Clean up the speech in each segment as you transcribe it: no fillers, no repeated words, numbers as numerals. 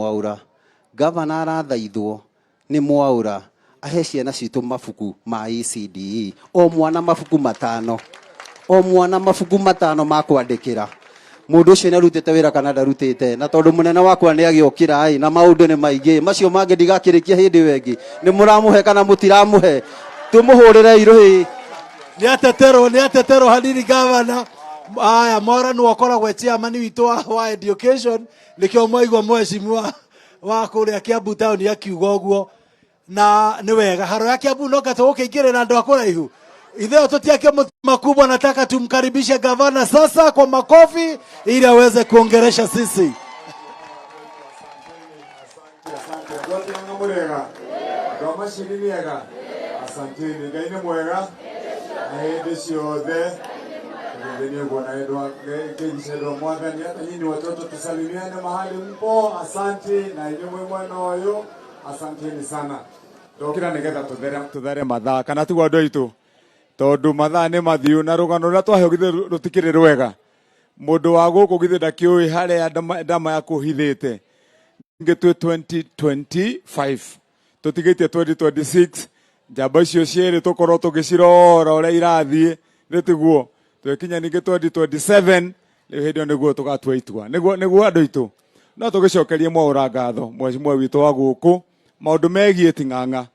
Mwaura, gavana arathaithwo nĩ Mwaura ahe ciana citũ mabuku ma ECDE, o mwana mabuku 5, o mwana mabuku 5 ma kwandĩkĩra. Mũndũ ũcio nĩ arutĩte wĩra kana ndarutĩte? Na tondũ mũnene wakwa nĩ agĩũkĩra ĩ, na maũndũ nĩ maingĩ, macio mangĩ ndigakĩrĩkia hĩndĩ ĩyo ĩngĩ. Nĩ mũramũhe kana mũtiramũhe? Tũmũhũrĩre irũhĩ. Nĩ ateterwo, nĩ ateterwo hanini gavana. Aya, Mwaura nĩwe ũkoragwo e chairman witũ wa education, nĩkĩo mwaigua mheshimiwa wa kũrĩa Kiambu town akiuga ũguo. Na nĩ wega haro ya Kiambu no tũgũkĩingĩrĩra andũ a kũraihu itheo tutiake makubwa. Nataka tumkaribishe gavana sasa kwa makofi ili aweze kuongeresha sisi. Asante. Andũ a Ting'ang'a, mũrĩega? Andũ a Macini nĩega? Asanteni. Ngai nĩ mwega na hĩndĩ ciothe. Githĩ nĩ ũguo na endwa ngeici, Mwathani. Hata nyinyi watoto tusalimiane mahali mpo. Asante na inyuĩ mwĩ mwena ũyũ, asanteni sana. Ndokĩra nĩgetha tũthere mathaa, kana tiguo, andũ aitũ? Tondũ mathaa nĩ mathiu na rũgano rũrĩa twaheo githĩ rũtikĩrĩ rwega. Mũndũ wa gũkũ githĩ ndakĩũĩ harĩa ndama yakũhithĩte. Ngĩ twĩ 2025, tũtigĩtie 2026, njamba icio cierĩ tũkorwo tũgĩcirora ũrĩa irathiĩ, nĩ tiguo? Twĩkinya ningĩ 2027, rĩu hĩndĩ ĩyo nĩguo tũgatua itua, nĩguo andũ aitũ. No tũgĩcokerie Mwaũra ngatho, mheshimiwa witũ wa gũkũ. Maũndũ megiĩ Ting'ang'a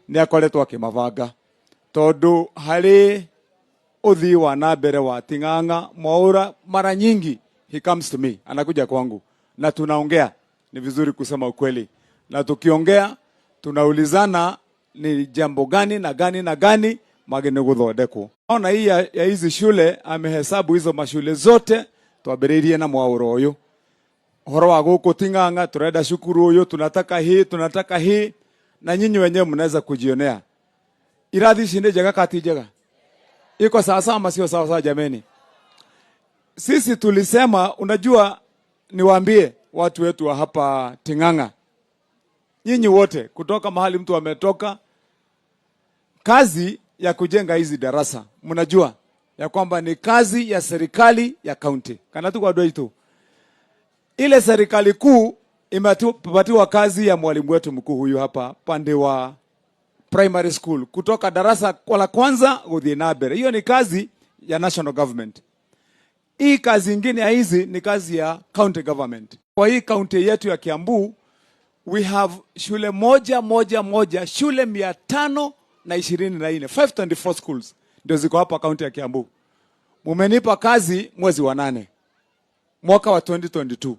nĩ akoretwo akĩmabanga, tondũ harĩ uthii wa na mbere wa Ting'ang'a, Mwaura mara nyingi he comes to me, anakuja kwangu na tunaongea. Ni vizuri kusema ukweli, na tukiongea tunaulizana ni jambo gani na gani na gani magene guthondekwo. Ona hii ya hizi shule, amehesabu hizo mashule zote twambĩrĩirie na Mwaura ũyũ ũhoro wa gũkũ Ting'ang'a, turenda cukuru ũyũ, tunataka hii, tunataka hii, na nyinyi wenyewe mnaweza kujionea. Irathi ici nĩ njega kati njega? Iko sawa sawa ama sio sawa sawa? Jameni, sisi tulisema, unajua, niwaambie watu wetu wa hapa Ting'ang'a, nyinyi wote kutoka mahali mtu ametoka, kazi ya kujenga hizi darasa mnajua ya kwamba ni kazi ya serikali ya kaunti, kana tu andũ aitũ? Ile serikali kuu imepatiwa kazi ya mwalimu wetu mkuu huyu hapa pande wa primary school, kutoka darasa kwa la kwanza gũthiĩ na mbere. Hiyo ni kazi ya national government. Hii kazi ingine ya hizi ni kazi ya county government. Kwa hii kaunti yetu ya Kiambu we have shule moja moja moja, shule 524, 524 schools ndio ziko hapa kaunti ya Kiambu. Mumenipa kazi mwezi wa 8 mwaka wa 2022.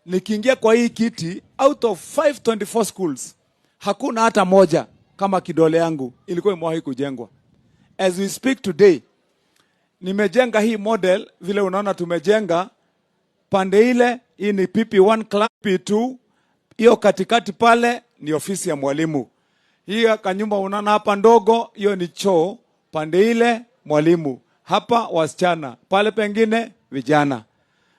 Nikiingia kwa hii kiti, out of 524 schools hakuna hata moja kama kidole yangu ilikuwa imewahi kujengwa. As we speak today, nimejenga hii model vile unaona tumejenga pande ile. Hii ni PP1 class, PP2, hiyo katikati pale ni ofisi ya mwalimu. Hii kanyumba unaona hapa ndogo, hiyo ni choo, pande ile mwalimu, hapa wasichana, pale pengine vijana.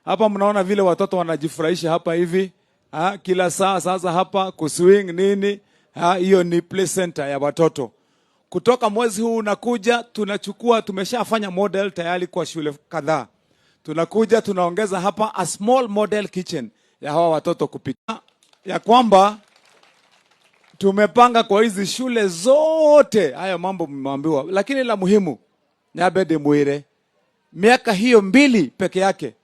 Hapa mnaona vile watoto wanajifurahisha hapa hivi, ha, kila saa sasa hapa kuswing nini, ha, hiyo ni play center ya watoto. Kutoka mwezi huu unakuja, tunachukua, tumeshafanya model tayari kwa shule kadhaa. Tunakuja tunaongeza hapa a small model kitchen ya hawa watoto kupika, ya kwamba tumepanga kwa hizi shule zote. Haya mambo mmeambiwa, lakini la muhimu nyambe ndĩmwĩre, miaka hiyo 2 peke yake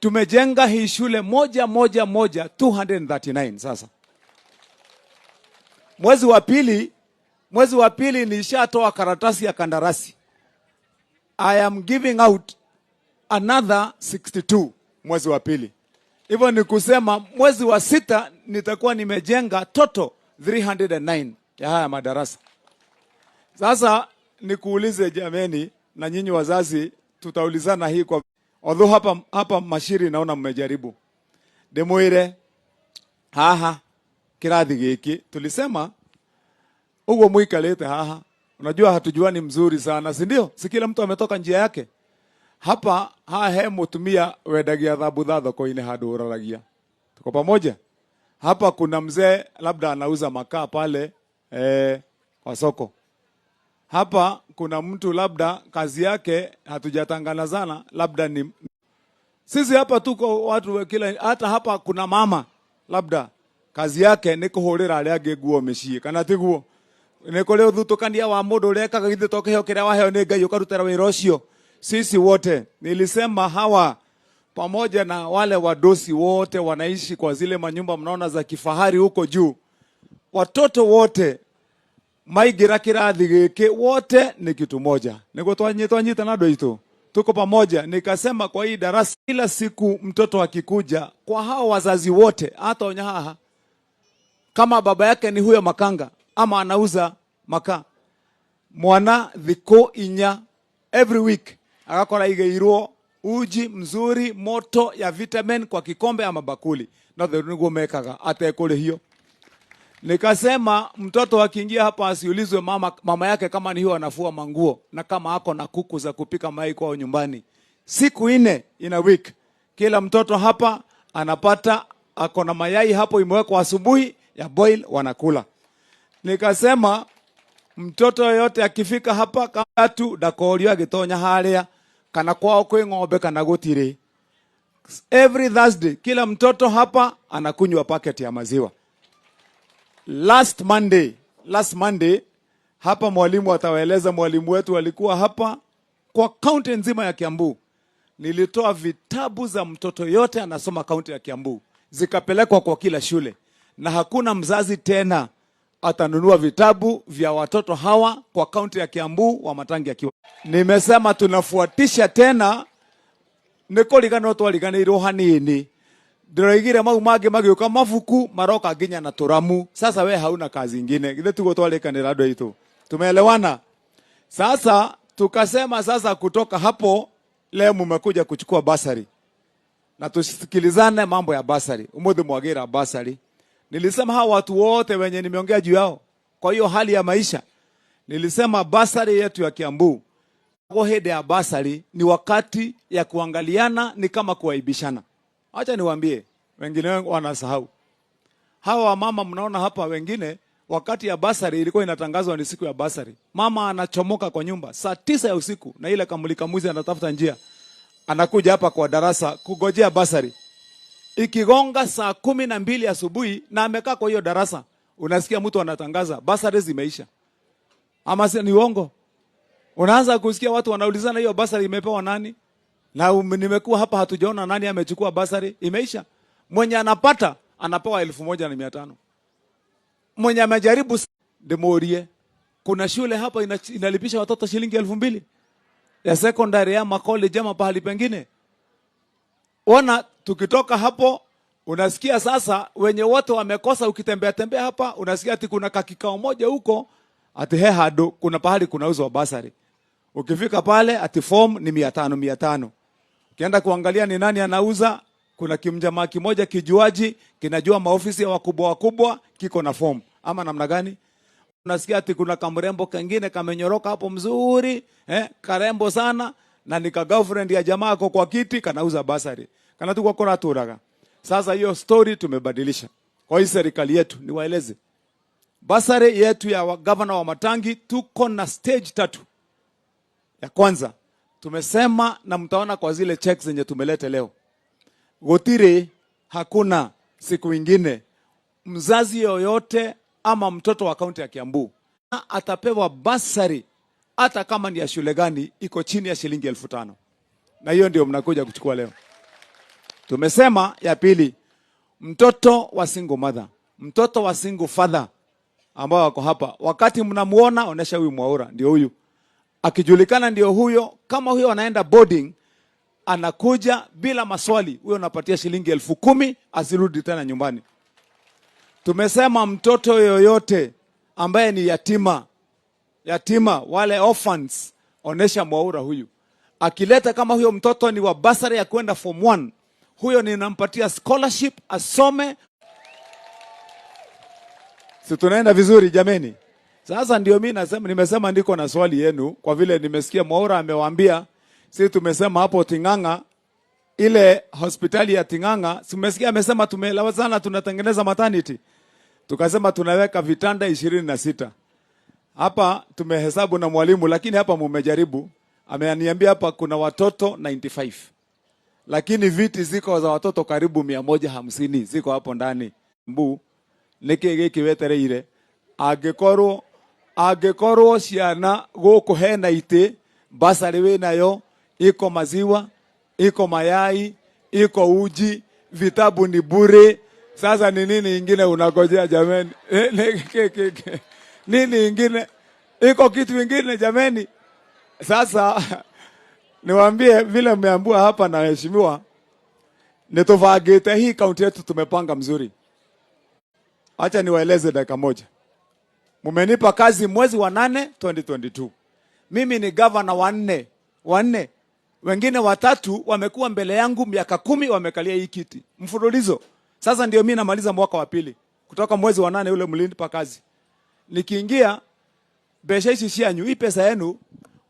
tumejenga hii shule moja moja moja 239. Sasa mwezi wa pili nishatoa karatasi ya kandarasi. I am giving out another 62 mwezi wa pili. Hivyo ni kusema mwezi wa sita nitakuwa nimejenga total 309 ya haya madarasa. Sasa nikuulize jameni, na nyinyi wazazi, tutaulizana hii kwa although hapa Mashiri naona mmejaribu. Ndĩmwĩre haha kĩrathi gĩkĩ tulisema uguo muikalite haha, unajua hatujuani mzuri sana, si ndio? Si kila mtu ametoka njia yake. Hapa haha he mutumia wendagia thambutha thoko-inĩ handũ ũraragia. Tuko pamoja? Hapa kuna mzee labda anauza makaa pale kwa soko. Hapa kuna mtu labda kazi yake hatujatanganazana, labda ni sisi hapa tuko watu wa kila, hata hapa kuna mama labda Kazi yake nĩ kũhũrĩra arĩa angĩ nguo mĩciĩ, kana tiguo? Nĩ kũrĩ ũthutũkania wa mũndũ ũrĩa ekaga, githĩ to kĩheo kĩrĩa waheo nĩ Ngai ũkarutĩra wĩra ũcio? Sisi wote nilisema hawa pamoja na wale wadosi wote wanaishi kwa zile manyumba mnaona za kifahari huko juu, watoto wote maingĩra kĩrathi gĩkĩ wote ni kitu moja, nĩguo twanyita na andũ aitũ, tuko pamoja. Nikasema kwa hii darasa kila siku mtoto akikuja kwa hao wazazi wote, hata onya haha, kama baba yake ni huyo makanga ama anauza makaa, mwana thikũ inya every week agakora igeirwo uji mzuri moto ya vitamin kwa kikombe ama bakuli, no niguo mekaga atekũrĩhio. Nikasema mtoto akiingia hapa asiulizwe mama yake kama ni huyo anafua manguo na kama ako na kuku za kupika mayai kwao nyumbani. Siku 4 in a week, kila mtoto hapa anapata ako na mayai hapo imewekwa asubuhi ya boil wanakula. Nikasema mtoto yoyote akifika hapa katu ndakorio agitonya haria kana kwao kwi ng'ombe kana gutiri. Every Thursday kila mtoto hapa anakunywa packet ya maziwa. Last Monday hapa mwalimu atawaeleza, mwalimu wetu alikuwa hapa kwa kaunti nzima ya Kiambu. Nilitoa vitabu za mtoto yote anasoma kaunti ya Kiambu, zikapelekwa kwa kila shule, na hakuna mzazi tena atanunua vitabu vya watoto hawa kwa kaunti ya Kiambu wa Matangi akiwa. Nimesema tunafuatisha tena nĩ kũriganĩrwo twariganĩirwo hanini, ndĩroigire mau mangĩ magĩũka mabuku maroka nginya na tũramu. Sasa we hauna kazi ingine, githĩ tiguo twarĩkanĩra andũ aitũ? Tumeelewana? Sasa tukasema sasa kutoka hapo leo mumekuja kuchukua basari na tusikilizane mambo ya basari. Umuthi mwagira basari. Nilisema hawa watu wote wenye nimeongea juu yao, kwa hiyo hali ya maisha, nilisema basari yetu ya Kiambu, kwa hĩndĩ ya basari ni wakati ya kuangaliana, ni kama kuaibishana. Acha niwaambie, wengine wanasahau. Hawa wamama mnaona hapa wengine, wakati ya basari ilikuwa inatangazwa ni siku ya basari, mama anachomoka kwa nyumba saa 9 ya usiku na ile kamulika mwizi anatafuta njia, anakuja hapa kwa darasa kugojea basari. Ikigonga saa 12 asubuhi na amekaa kwa hiyo darasa, unasikia mtu anatangaza basari zimeisha. Ama si ni uongo? Unaanza kusikia watu wanaulizana hiyo basari imepewa nani? Na nimekuwa hapa hatujaona nani amechukua basari, imeisha. Mwenye anapata anapewa 1,500. Mwenye amejaribu demorie. Kuna shule hapa inalipisha watoto shilingi 2,000 ya secondary ama college ama pahali pengine. Ona, tukitoka hapo unasikia sasa wenye wote wamekosa. Ukitembea tembea hapa unasikia ati kuna kakikao moja huko ati he hado, kuna pahali kunauzwa basari. Ukifika pale ati form ni 500 500. Ukienda kuangalia ni nani anauza, kuna kimjamaa kimoja kijuaji kinajua maofisi ya wakubwa wakubwa, kiko na form ama namna gani? Unasikia ati kuna kamrembo kengine kamenyoroka hapo mzuri, karembo sana na nika girlfriend ya jamaa ako kwa kiti kanauza basari. Kana tu kwa turaga. Sasa hiyo story tumebadilisha. Kwa hii serikali yetu niwaeleze. Basari yetu ya governor wa Matangi tuko na stage 3. Ya kwanza tumesema na mtaona kwa zile checks zenye tumeleta leo. Gutire hakuna siku ingine mzazi yoyote ama mtoto wa kaunti ya Kiambu atapewa basari hata kama ni ya shule gani iko chini ya shilingi 5,000. Na hiyo ndio mnakuja kuchukua leo. Tumesema ya pili, mtoto wa single mother, mtoto wa single father ambao wako hapa, wakati mnamuona onesha huyu Mwaura ndio huyu. Akijulikana ndio huyo, kama huyo anaenda boarding anakuja bila maswali, huyo anapatia shilingi 10,000 asirudi tena nyumbani. Tumesema mtoto yoyote ambaye ni yatima, yatima wale orphans, onesha Mwaura huyu. Akileta kama huyo mtoto ni wa basari ya kwenda form 1, huyo ninampatia scholarship asome. Si tunaenda vizuri jameni? Sasa ndio mimi nasema, nimesema ndiko na swali yenu kwa vile nimesikia Mwaura amewaambia, sisi tumesema hapo Ting'ang'a, ile hospitali ya Ting'ang'a, si mmesikia amesema tumeelewa sana, tunatengeneza maternity. Tukasema tunaweka vitanda 26. Hapa tumehesabu na mwalimu, lakini hapa mumejaribu. Ameniambia hapa kuna watoto 95. Lakini viti ziko za watoto karibu 150 ziko hapo ndani. Mbu. Nĩkĩ gĩkĩ wetereire? Angĩkorwo ciana gũkũ hena itĩ, basarĩ wĩnayo, iko maziwa, iko mayai, iko uji, vitabu ni bure. Sasa ni nini ingine unagojea jameni? Nini ingine? Iko kitu ingine jameni? Sasa niwaambie vile mmeambiwa hapa na waheshimiwa, nituvagite hii kaunti yetu tumepanga mzuri. Acha niwaeleze dakika moja. Mumenipa kazi mwezi wa 8 2022. Mimi ni gavana wanne, wanne. Wengine watatu wamekuwa mbele yangu miaka 10 wamekalia hii kiti mfululizo. Sasa ndio mimi namaliza mwaka wa pili kutoka mwezi wa 8 ule mlinipa kazi. Nikiingia besha ici cianyu, hii pesa yenu,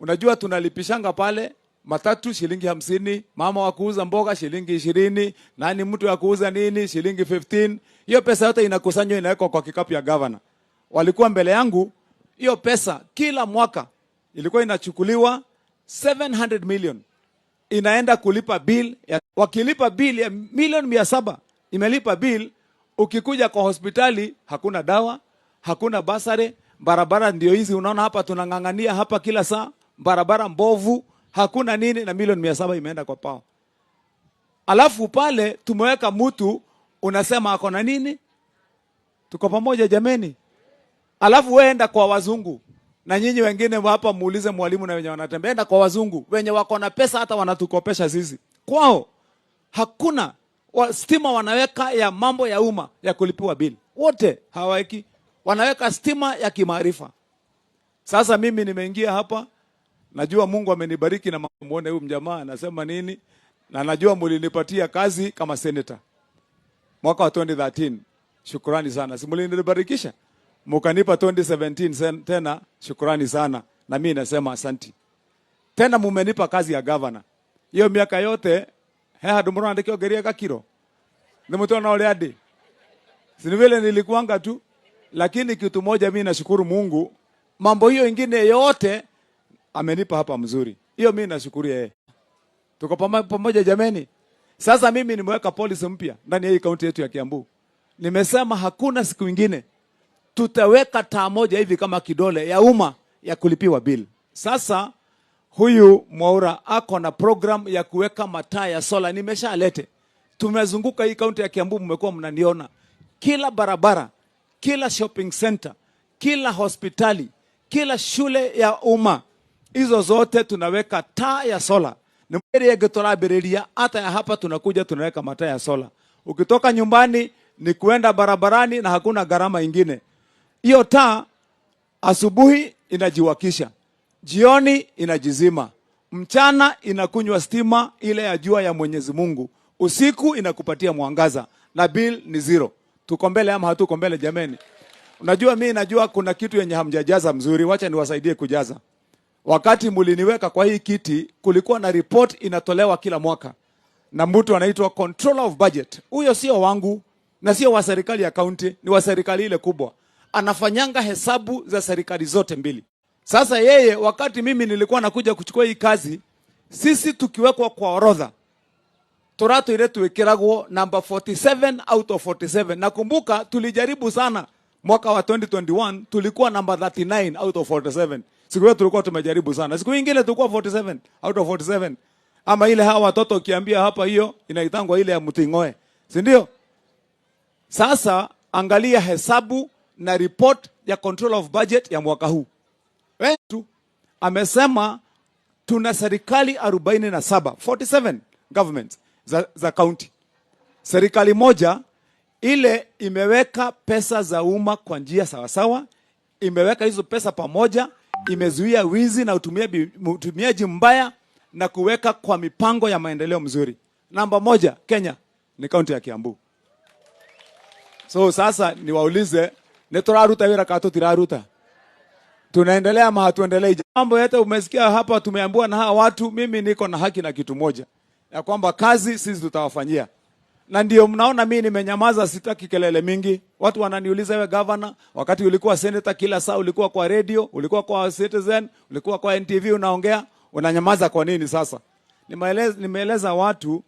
unajua tunalipishanga pale matatu shilingi 50, mama wa kuuza mboga shilingi 20, nani mtu wa kuuza nini shilingi 15. Hiyo pesa yote inakusanywa inawekwa kwa kikapu ya governor. Walikuwa mbele yangu, hiyo pesa kila mwaka ilikuwa inachukuliwa 700 million inaenda kulipa bill ya, wakilipa bill ya milioni 700 imelipa bill. Ukikuja kwa hospitali hakuna dawa, hakuna basare, barabara ndio hizi unaona hapa tunang'ang'ania hapa kila saa, barabara mbovu, hakuna nini, na milioni 700 imeenda kwa pao. Alafu pale tumeweka mtu unasema ako na nini? Tuko pamoja jameni? Alafu wewe enda kwa wazungu na nyinyi wengine hapa muulize mwalimu na wenye wanatembea, enda kwa wazungu wenye wako na pesa hata wanatukopesha sisi. Kwao hakuna stima wanaweka ya mambo ya umma ya kulipiwa bili, wote hawaweki, wanaweka stima ya kimaarifa. Sasa mimi nimeingia hapa, najua Mungu amenibariki na muone huyu mjamaa anasema nini, na najua mlinipatia kazi kama senator mwaka wa 2013. Shukrani sana, si mlinibarikisha mukanipa 2017 tena, shukrani sana, na mimi nasema asanti. Tena mumenipa kazi ya governor hiyo miaka yote he handu mũrona gakiro ni mutona uria ndi si vile nilikuanga tu, lakini kitu moja mimi nashukuru Mungu, mambo hiyo ingine yote amenipa hapa mzuri, hiyo mimi nashukuru yeye. Tuko pamoja jameni. Sasa mimi nimeweka policy mpya ndani ya hii kaunti yetu ya Kiambu. Nimesema hakuna siku ingine tutaweka taa moja hivi kama kidole ya umma ya kulipiwa bill. Sasa huyu Mwaura ako na program ya kuweka mataa ya sola, nimeshalete. Tumezunguka hii kaunti ya Kiambu, mmekuwa mnaniona kila barabara, kila shopping center, kila hospitali, kila shule ya umma, hizo zote tunaweka taa ya sola. Ni hata ya hapa tunakuja tunaweka mataa ya sola. Ukitoka nyumbani ni kuenda barabarani na hakuna gharama ingine. Hiyo taa asubuhi inajiwakisha, jioni inajizima, mchana inakunywa stima ile ya jua ya Mwenyezi Mungu, usiku inakupatia mwangaza na bill ni zero. Tuko mbele ama hatuko mbele jameni? Unajua mimi najua kuna kitu yenye hamjajaza mzuri, wacha niwasaidie kujaza. Wakati muliniweka kwa hii kiti, kulikuwa na report inatolewa kila mwaka na mtu anaitwa controller of budget. Huyo sio wangu na sio wa serikali ya county, ni wa serikali ile kubwa. Anafanyanga hesabu za serikali zote mbili. Sasa yeye, wakati mimi nilikuwa nakuja kuchukua hii kazi, sisi tukiwekwa kwa orodha turato ile tuwekiragwo number 47 out of 47. Nakumbuka tulijaribu sana mwaka wa 2021 tulikuwa number 39 out of 47. Siku hiyo tulikuwa tumejaribu sana. Siku nyingine tulikuwa 47 out of 47. Ama ile hawa watoto ukiambia hapa hiyo inaitangwa ile ya mtingoe. Si ndio? Sasa angalia hesabu na report ya control of budget ya mwaka huu. Wetu amesema tuna serikali 47, 47 governments za county. Serikali moja ile imeweka pesa za umma kwa njia sawasawa, imeweka hizo pesa pamoja, imezuia wizi na utumiaji mbaya na kuweka kwa mipango ya maendeleo mzuri. Namba moja Kenya ni kaunti ya Kiambu. So sasa niwaulize, ni turaruta wira ka tutiraruta? Tunaendelea ama hatuendelei? Mambo yote umesikia hapa, tumeambiwa na hawa watu. Mimi niko na haki na kitu moja ya kwamba kazi sisi tutawafanyia, na ndio mnaona mimi nimenyamaza, sitaki kelele mingi. Watu wananiuliza, wewe governor, wakati ulikuwa senator kila saa ulikuwa kwa radio, ulikuwa kwa Citizen, ulikuwa kwa NTV unaongea, unanyamaza kwa nini sasa? Nimeeleza watu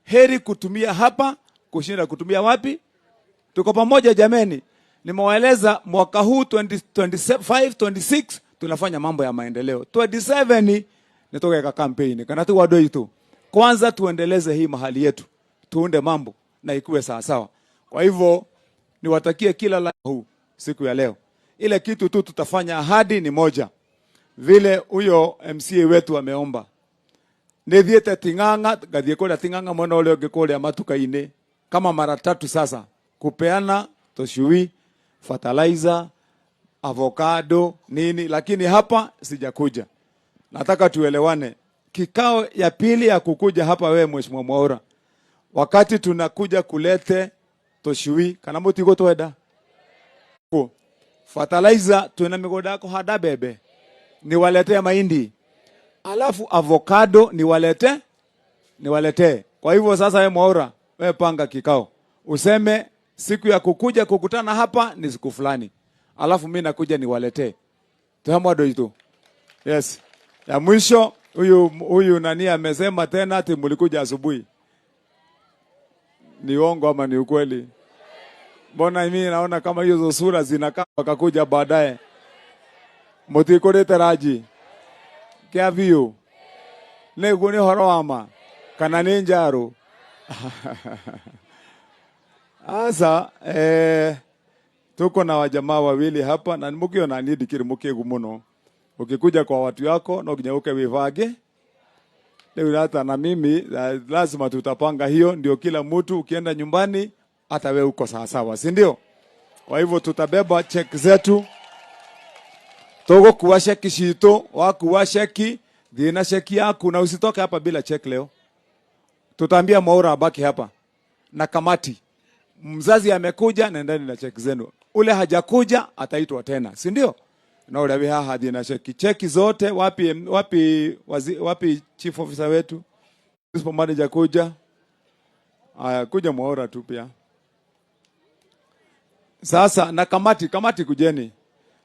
heri kutumia hapa kushinda kutumia wapi. Tuko pamoja jameni. Nimewaeleza mwaka huu 2025 26 tunafanya mambo ya maendeleo. 27 nitogeka campaign kana tu wado itu. Kwanza tuendeleze hii mahali yetu, tuunde mambo na ikuwe sawa sawa. Kwa hivyo niwatakie kila la huu siku ya leo. Ile kitu tu tutafanya ahadi ni moja, vile huyo MCA wetu ameomba nithiite Ting'ang'a, ngathie kuria Ting'ang'a mwena uria ungi kuria matuka-ini kama mara tatu sasa, kupeana toshui, fertilizer, avocado nini, lakini hapa sijakuja. Nataka tuelewane. Kikao ya pili ya kukuja hapa, wewe Mheshimiwa Mwaura, wakati tunakuja kulete toshui kana mutigo twenda ku fertilizer, twina migunda ya kuhanda mbembe, niwaletee mahindi alafu avocado niwaletee. Kwa hivyo sasa, wewe Mwaura, wewe panga kikao, useme siku ya kukuja kukutana hapa ni siku fulani, alafu mi nakuja niwaletee tuhamwado itu. Yes. Ya mwisho huyu nani amesema tena ati mlikuja asubuhi. Ni uongo ama ni ukweli? Mbona mimi naona kama hizo sura zinakaa wakakuja baadaye. Mutikurite raji kia biũ nĩguo nĩ ũhoro wa ma kana nĩ njaru? Asa tuko na wajamaa wawili hapa na mukiona ni ndikiri mukigu muno. Ukikuja kwa watu yako no nginya uke wivange. Leo hata na mimi lazima tutapanga hiyo, ndio kila mtu ukienda nyumbani hata we uko sawa sawa, si ndio? Kwa hivyo tutabeba check zetu, tugukua cheki citu, wakua cheki thiĩ na cheki yaku na usitoke hapa bila check leo. Tutaambia Mwaura abaki hapa na kamati. Mzazi amekuja, nendeni na cheki zenu. Ule hajakuja ataitwa tena, si ndio? Na ule haha thiĩ na cheki. Cheki zote wapi? Wapi wapi chief officer wetu? Principal manager kuja. Aya, kuja Mwaura tu pia. Sasa na kamati, kamati kujeni.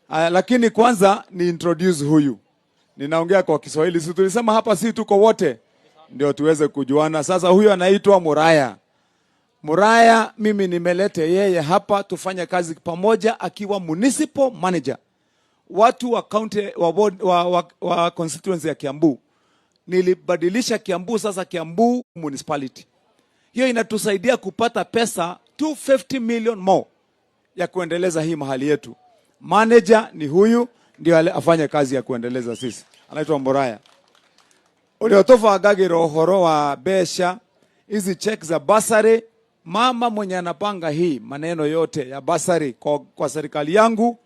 Aya, lakini kwanza ni introduce huyu. Ninaongea kwa Kiswahili, si tulisema hapa si tuko wote ndio tuweze kujuana. Sasa huyu anaitwa Muraya. Muraya, mimi nimelete yeye hapa tufanye kazi pamoja akiwa municipal manager. Watu wa county wa, ward, wa constituency ya Kiambu. Nilibadilisha Kiambu, sasa Kiambu municipality. Hiyo inatusaidia kupata pesa 250 million more ya kuendeleza hii mahali yetu. Manager ni huyu ndio afanye kazi ya kuendeleza sisi. Anaitwa Muraya. Uria tubangagĩra ũhoro wa mbeca hizi check za basari, mama mwenye anapanga hii maneno yote ya basari kwa serikali yangu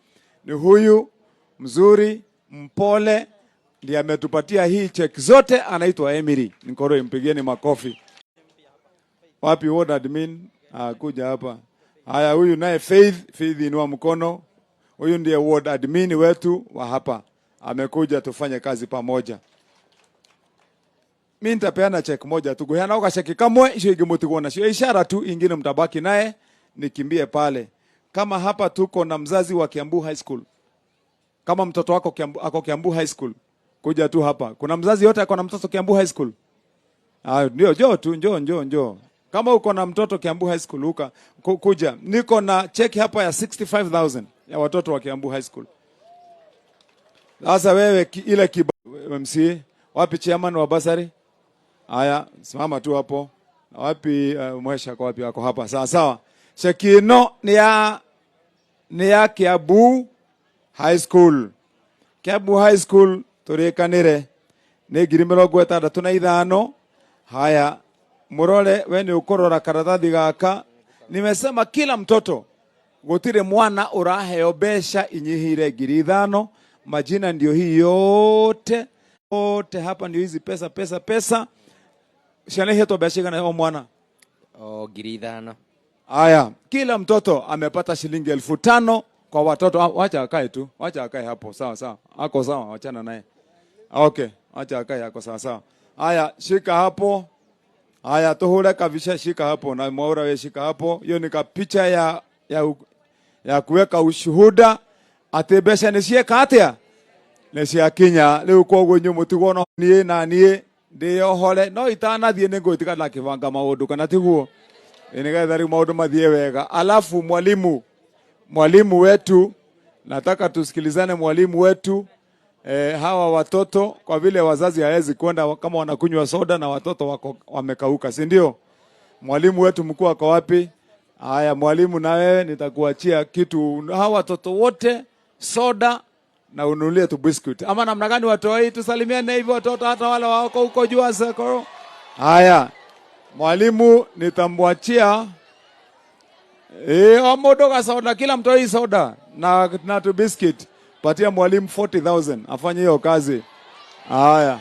ni huyu mzuri mpole, ndiye ametupatia hii check zote, anaitwa Emily Nkoro, mpigieni makofi. Wapi ward admin? Ah, kuja hapa. Haya, huyu naye Faith, Faith inua mkono. Huyu ndiye ward admin wetu wa hapa, amekuja tufanye kazi pamoja. Mi nitapeana check moja tu, guheana gaceki kamwe, icio ingĩ mũtigwo nacio, ishara tu, ingine mtabaki naye, nikimbie pale. Kama hapa tuko na mzazi wa Kiambu High School, kama mtoto wako Kiambu, ako Kiambu High School, kuja tu hapa. Kuna mzazi yote ako na mtoto Kiambu High School? Ah, ndio, njoo tu, njoo, njoo, njoo. Kama uko na mtoto Kiambu High School uka kuja. Niko na cheki hapa ya 65,000 ya watoto wa Kiambu High School. Sasa wewe ile kiba, MC, wapi chairman wa basari? Haya, simama tu hapo. Wapi mwesha kwa wapi wako hapa? Sawa sawa. Cheki ino ni ya Kiambu High School. Kiambu High School turikanire ni 65,000. Haya, murore we ni ukurora karatathi gaka. Nimesema kila mtoto, gutire mwana uraheo mbeca inyihire 5,000. Majina ndio hii yote yote hapa, ndio hizi pesa pesa pesa. Ciana ihetwo mbeca cigana o mwana? O 5,000. Haya, kila mtoto amepata shilingi 5,000 kwa watoto. Ah, wacha akae tu, wacha akae hapo. Sawa sawa, ako sawa, wachana naye. Okay, wacha akae, ako sawa sawa. Haya, shika hapo. Haya, tuhure kabisa, shika hapo na Mwaura we shika hapo. Hiyo ni kapicha ya kuweka ushuhuda ati mbeca nĩ cieka atia, nĩ ciakinya. Rĩu koguo inyuĩ mũtigwo no niĩ na niĩ ndĩyohore, no itanathiĩ nĩ ngũtiga ndakĩbanga maũndũ, kana tiguo? Nĩgetha rĩu maũndũ mathiĩ wega. Alafu mwalimu Mwalimu wetu, nataka tusikilizane mwalimu wetu. Hawa watoto kwa vile wazazi hawezi kwenda kama wanakunywa soda na watoto wako wamekauka, si ndio? Mwalimu wetu mkuu ako wapi? Haya, mwalimu, na wewe nitakuachia kitu. Hawa watoto wote soda na ununulie tu biscuit, ama namna gani? Watu tusalimiane hivyo watoto, hata wale wako huko juu seko. Haya, mwalimu nitamwachia o mundu gasoda, kila mtu hii soda na tu biscuit. Patia mwalimu 40,000 afanye hiyo kazi. Haya,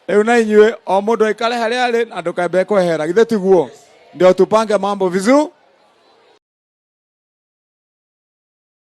riu na inyuĩ o mũndũ aikare harĩa arĩ na ndũkambe kwehera, githĩ tiguo? Ndio tupange mambo vizuri.